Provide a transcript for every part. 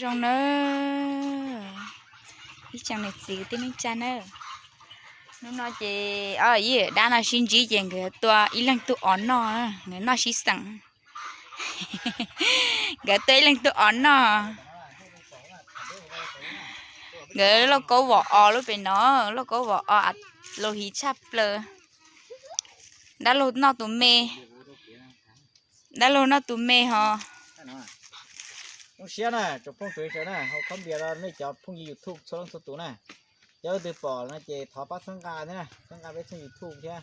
Zoo na, ib tsoom niam txiv kwv tij neej tsa na. Hnub no ces ob yawm dab no sib ntsib ces nkawd tua ib leeg tug os noj, nkawd noj sib xeem. Nkawd tua ib leeg tug os noj. Nkawd lauj kaub vom os lub pem no, lauj kaub vom os, lus hiv tshaj plaws. Dab laug noj tus me, dab laug noj tus me ho. Zoo siab na tsoom phooj ywg sawv daws na, hauv qhov npias no nej cov phooj ywg YouTube txhua leej txhua tus na, yog leej twg pom no ces thov pab txhawb nqa thiab na, txhawb nqa peb tshooj YouTube thiab.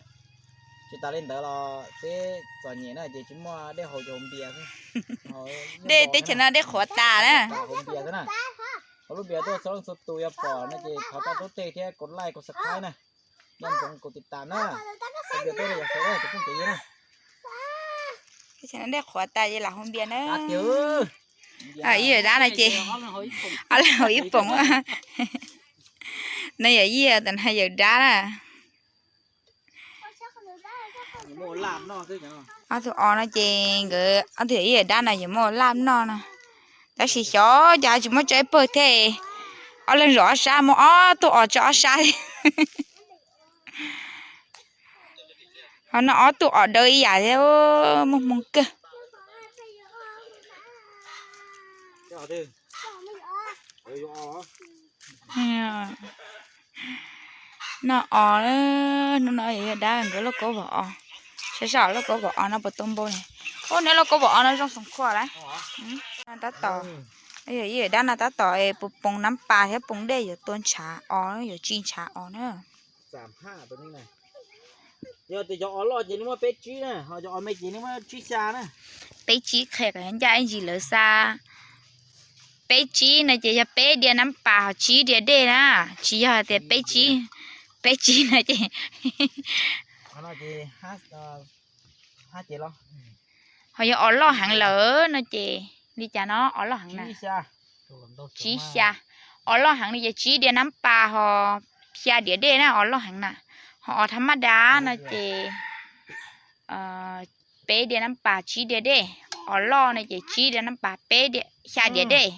Tsis tas li ntawd los peb txom nyem na ces tsis muaj dej haus ces haus npias xwb. Dej teb chaws no dej qhuav tas na. Haus npias xwb na. Hauv lub npias tuaj txhua leej txhua tus yog pom no ces thov pab tub teg thiab kos like kos subscribe na. Nyob ntsoov kos tiv tas na. Haus npias tuaj yog sawv daws cov phooj ywg na. Teb chaws no dej qhuav tas ces lam haus npias na. Ib yawm dab no ces ob leeg haus ib poom. No yawm yij, tam no yawm dab na. Ob tug os no ces nkawd ob tug yawm yij yawm dab no yuav muab laj noj no. Tab sis xyov cas tsis muab tso ib pawg thiab, ob leeg zaum ob sab, muab ob tug os tso ob sab. Ho no ob tug os dawb ib yam thiab, muaj hmoo kawg. Noj os, hnub no yawm dab nkawd lauj kaub vom os. Saib saib lauj kaub vom os no puas tau npau ne. Ub, neb lauj kaub vom os no zoo xoom khuam lawm. Tab tom, yawm dab no tab tom es puas poos nab pas thiab poos dej yuav tua ntshav os, yuav tsis ntshav os na. Yog tias cov os loj ces nws muaj peb tsib na, ho cov os me ces nws muaj tsib xya na. Peb tsib qhia kom ncaj ib ntsis lawv xa. Peb tsib no ces yog peb diav nab pas ho tsib diav dej na, tsis yog tias peb tsib, peb tsib no ces ho yog os loj heev lawm no ces li cas no os loj heev na. Tsib xya. Os loj heev no ces tsib diav nab pas ho xya diav dej na, os loj heev na. Ho os tha maj dab no ces peb diav nab pas tsib diav dej. Os loj no ces tsib diav nab pas peb, xya diav dej.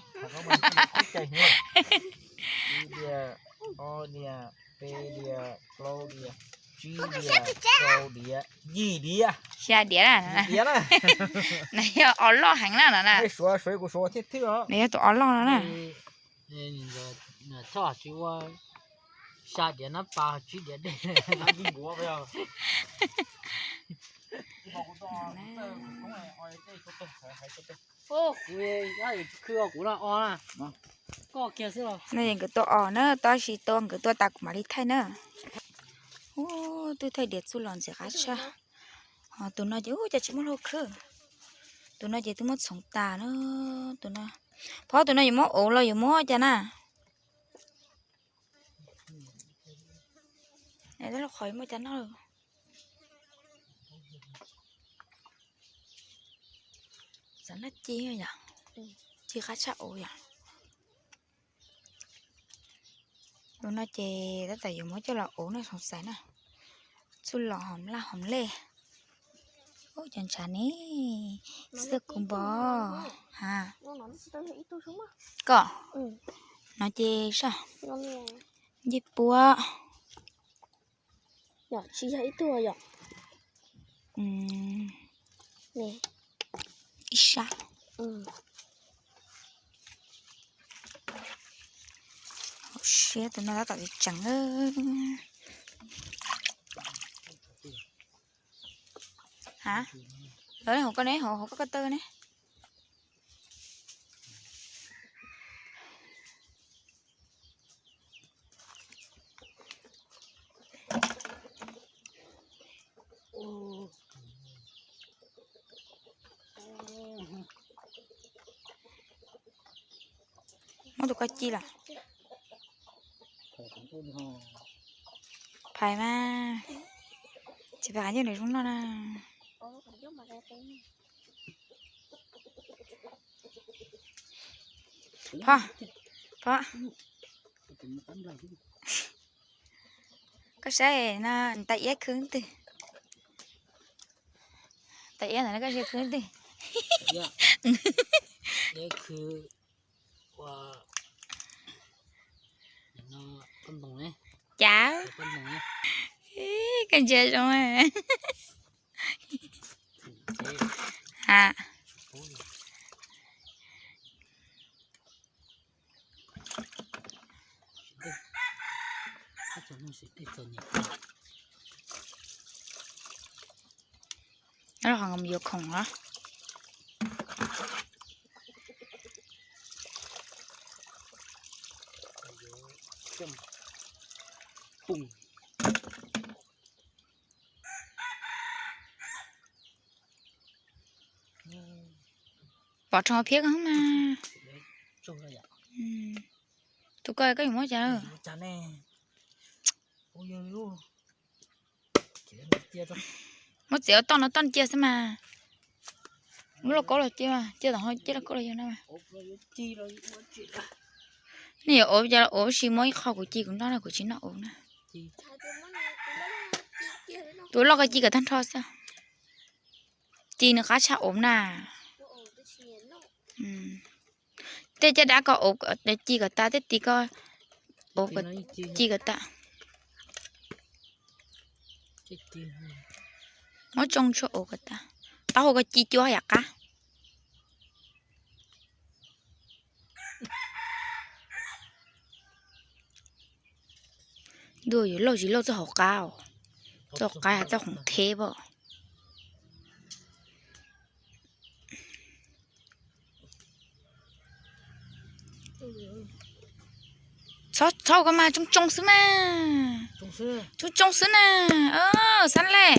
Xya diav na. No yog os loj heev na no na. No yog tus os loj no na. No es nkawd tua os na, tab sis tua nkawd tua tas kuv mam li thaij na. Ub, twb thaij diav txuj lom ntxim qab tshaj. Ho tus no ces ub cas tsis muaj hlau khwb. Tus no ces twb muab txhoov tas na. Tus no, phob tus no yuav muab ua los yuav muab cas na. Lub qhov muaj cas noj. Xav noj ci yom, ci qab tshaj ua yom. Tus no ces tab tom yuav muab coj los ua no xoom xaiv na. Txuj lom hom laj hom lej. Ub, cov ntshav ne, xwb kuv npog ha. Koj no ces saj ncej puab. Tsis yog ib tug yom. Ib sab. Hauv siab tus no tab tom tseem. Ha, lawv hauv koj ne, hauv koj ko taw ne. Muab tus ko ci lawm. Phais mas, tsis phais qhov ncauj nws zoo noj na. Phob, phob, koj saib no, tais iab khwv twg? Tais iab ntawm no koj saib khwv twg? Koj ntsia zoo ha. Los yuav khoom los. Pov rho phiab ko mas. Tus ko koj yuav muab cas? Muab txiav toj no toj cia xwb mas. Muab lauj kaub los cia, cia tom hauv cia lauj kaub los yog no mas. Nej yuav ua cas los ua, tab sis muab ib qho kuv ci kuv noj na, kuv tsis noj ua na. Tus loj ko ci kom tag nrho xwb. Ci nws qab tshaj ua na. Tej caj dab ko ua ci kom tas, tej ti ko ua ci kom tas. Muab tsoo tshuaj ua kom tas. Taub hau ko ci cua yam qab. Ntuj, yuav lauj tsis lauj txoj hauv qab os. Txoj hauv qab txoj khoom theb pom. Txhob, txhob ko mas, tsoo tsoo xwb mas. Tsoo tsoo xwb na. Xab lej.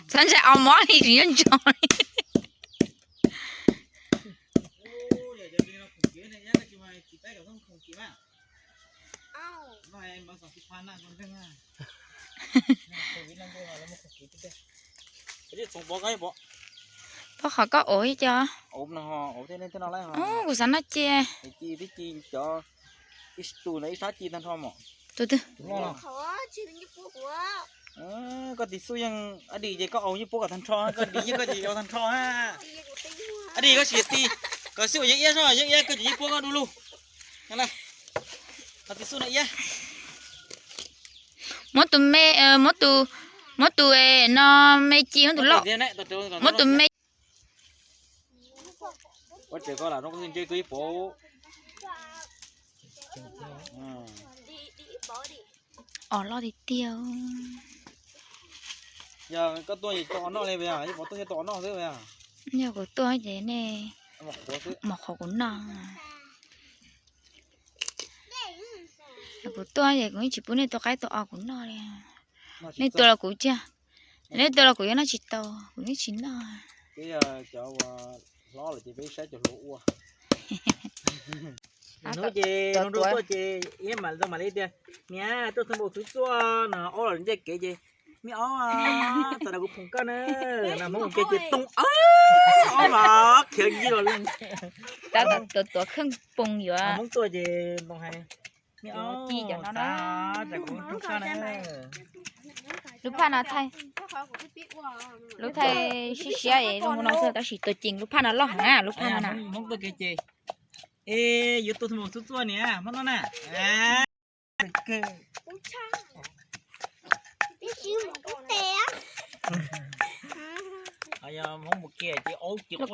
Txhob ntshai, o mob li tsis nco ntsoov li. Pab qhov koj ua ib co. Kuv xav noj ci. Tus twg? Koj tis xub yeej, ab dis ces koj ua yeej puab kom tag nrho, koj dis yeej koj ces ua tag nrho. Ab dis koj sim ti, kom xwb uas yeej iab, yeej iab koj ces yeej puab koj du lug. Koj tis xub no iab. Muab tus me, muab tus, muab tus no me ci, muab tus loj, muab tus me. Ua tsev koj lam zoo koj ntsej koj ib puab. Os loj tiag tiag. Yog koj tuaj ces tau os noj li, ib puab tuaj thiaj tau os noj xwb. Yog kuv tuaj ces nej mos qhuav kuv noj. Kuv tuaj ces kuv yeej tsis pub nej tua qaib tua os kuv noj li. Nej tua los kuv cia, nej tua los kuv yuav noj tsis tau, kuv yeej tsis noj. Hlob lawm ces peb saib cov hluas ua. Hnub ces hluas nraug tuaj ces iab mam li tias, niam, tuaj thoob npaum txhub txuaj no, ob los ncej kev ces, me ob, txog ntawm kuv phoom koj na, no Hmoob ua ke ces too ob mas khiav ncig los li. Tab tom tuav tuav kheej poo yuav. Hmoob tuaj ces npoo hais, me ob, ci cov no na. Lub phaj no thaij, lub thaij siab siab es zoo no xwb tab sis tuav ceev lub phaj no loj heev na, lub phaj no na. Hmoob tuaj kev ces, es yuav tuaj thoob npaum txhub txuaj niam, Hmoob no na. Hmoob mus kiag ces aub ces quaj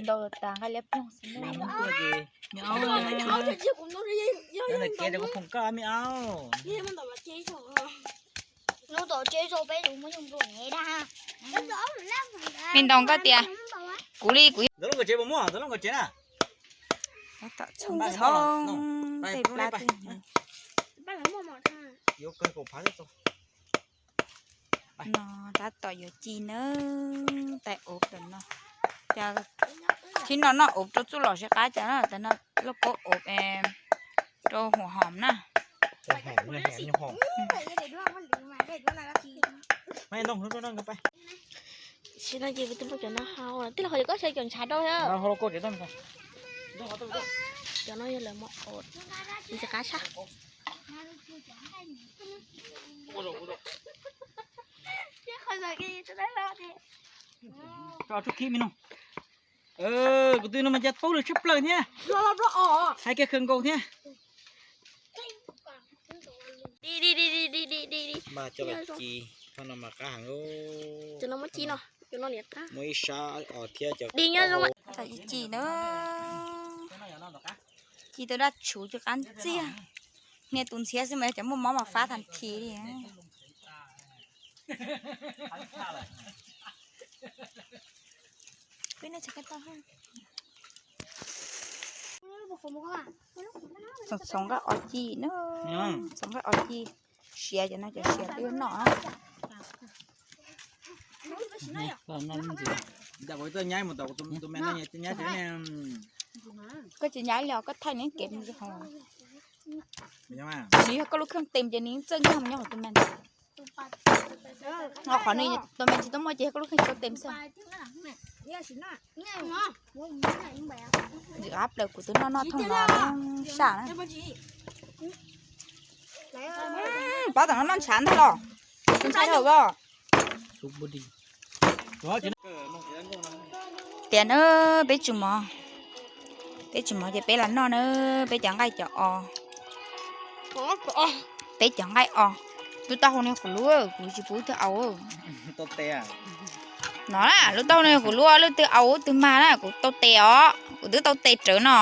ntau tas nqaij liab ploog xwb. Ntawm kev rau kuv phoom koj me aub. Me ntaus nkoj tias, kuv li kuv. Ntawm lub nkawd tsev puas muaj, ntawm lub nkawd tsev na. Txhoov txhoov tej plab twg. No tab tom yuav ci nawb, tais ov tam no. Cas thib no noj ov rau txuj lom sib qab cas no, tam no lauj kaub ov rau huam hom na. Sim no ces tus poj cov no hau, tij laug qhov cov koj xyaw cov ntshav rau. Cov no yog lawv mos ov, nws tsis qab tshaj. Tso tsuj khib me no. Kuv twb no mas cas paub lawm tshaj plaws thiab. Hais kiag kawg nkaus thiab. Mas coj los ci, qhov no mas qab heev. Muaj ib sab os thiab cov ci na. Ci tau dab tshuv cov qab ntxiag. Niag tus ntxhiab xwb mas cov muaj mob mas fab tag thi li. Txhoov nqaij os ci na, txhoov nqaij os ci, siav cov no cov siav twb yuav noj. Koj tsis nyaib li os, koj thaij neb kev mus hauv. Nws yog koj lub kheej tes ces nws txawj nkag mus nyob hauv tus me. Qhov nws tus me tsis tau muaj ces yog koj lub kheej tsis tau tes xwb. Ntxim qab plaws kuv twb noj noj thooj no saj na. Pab tam no noj ntshav ntag los. Tus ntshai dhau os. Tias na, peb tsum mov, peb tsum mov ces peb los noj na, peb cov nqaij cov os. Peb cov nqaij os. Lub taub hau no kuv lub, kuv tsis pub twg au. No na, lub taub hau no kuv lub, lub twg au twg mag na, kuv tau tes os, kuv twb tau tes rawv no.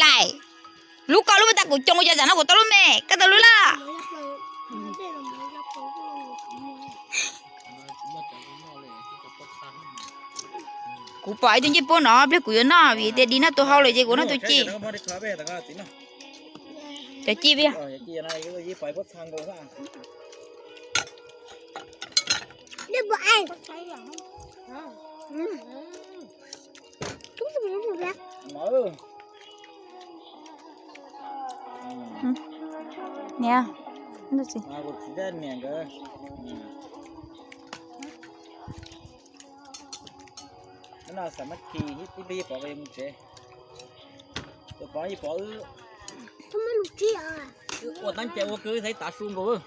Laim, lub koj lub me tas kuv coo, yog tsam no kuv tau lub me, koj tau lub laj. Kuv pom ib tug ncej puab no pliag kuv yuav noj vim tias di noj tus hau lawm ces kuv noj tus ci. Cov ci via. Niam, Ua teeb ces ua kwv xaiv tav su nkaus.